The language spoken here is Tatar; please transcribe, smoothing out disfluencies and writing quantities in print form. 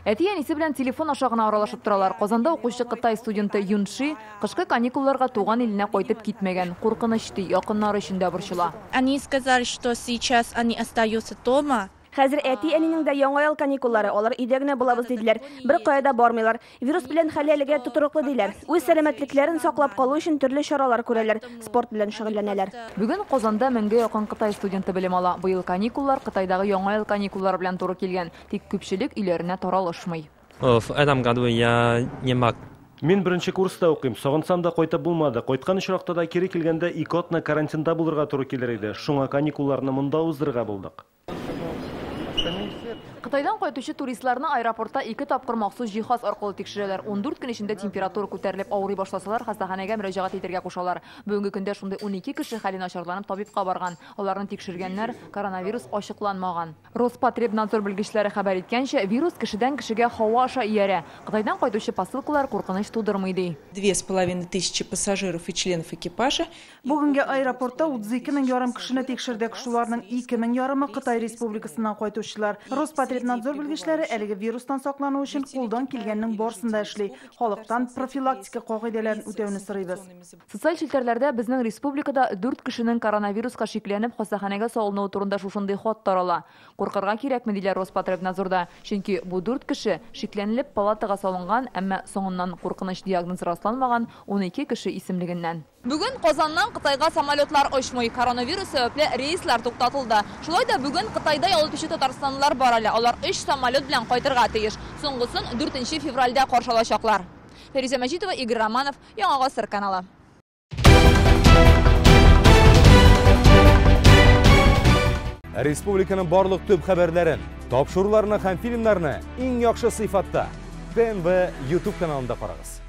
Әти-әнисе белән телефон аша гына аралашып торалар. Казанда укучы Кытай студенты Юнши кышкы каникулларга туган иленә кайтып китмәгән. Куркыныч ди, якыннары өчен дә борчыла. Они сказали, что сейчас они остаются дома. Хәзер әти-әнинең дә яңа ел каникуллары, алар өйдә генә булабыз диделәр. Бер кая да бармыйлар. Вирус белән хәле әлегә тотрыклы диләр. Үз сәламәтлекләрен саклап калу өчен төрле чаралар күрәләр, спорт белән шөгыльләнәләр. Бүген Казанда меңгә якын Кытай студенты белем ала. Быел каникуллар Кытайдагы яңа ел каникуллары белән туры килгән. Тик күпчелек өйләренә таралышмый. В этом году я не мог. Мин беренче курста укыйм. Сагынсам да кайтып булмады. Кайткан очракта да кире килгәндә 2 атна карантинда булырга туры килер иде. Шуңа каникулларны монда уздырырга булдык. Кытайдан кайтучы туристларны аэропортта 2 тапкыр махсус җиһаз аркылы тикшерәләр. 14 көн эчендә температура күтәрелеп авырый башласалар, хастаханәгә мөрәҗәгать итәргә кушалар. Бүгенге көндә шундый 12 кеше хәле начарланып табибка барган. Аларны тикшергәннәр, коронавирус ачыкланмаган. Роспотребнадзор белгечләре хәбәр иткәнчә, вирус кешедән кешегә һава аша иярә. Кытайдан кайтучы посылкалар куркыныч тудырмый ди. 2500 пассажиров и членов экипажа. Бүгенге аэропортта 32 500 кешене тикшердек. Шуларның 2500 Кытай Республикасыннан кайтучылар. Роспотребнадзор белгечләре әлеге вирустан саклану өчен кулдан килгәннең барысын да эшли. Халыктан профилактика кагыйдәләрен үтәүне сорыйбыз. Социаль челтәрләрдә безнең республикада 4 кешенең коронавируска шикләнеп хастаханәгә салынуы турында шушындый хат тарала. Куркырга кирәкме диләр Роспотребнадзорда. Чөнки бу 4 кеше шикләнелеп палатага салынган, әмма соңыннан куркыныч диагноз расланмаган 12 кеше исемлегеннән. Бүген Казаннан Кытайга самолетлар очмый. Коронавирус сәбәпле рейслар туктатылды. Шулай да бүген Кытайда ял итүче татарстанлылар бар әле. Алар 3 самолет белән кайтырга тиеш. Соңгысын 4 февральдә каршы алачаклар. Фәризә Мәҗитова, Игорь Романов, Яңа Гасыр каналы. Республиканың барлык төп хәбәрләрен, тапшыруларны һәм фильмнарны иң яхшы сыйфатта ТНВ YouTube каналында карагыз.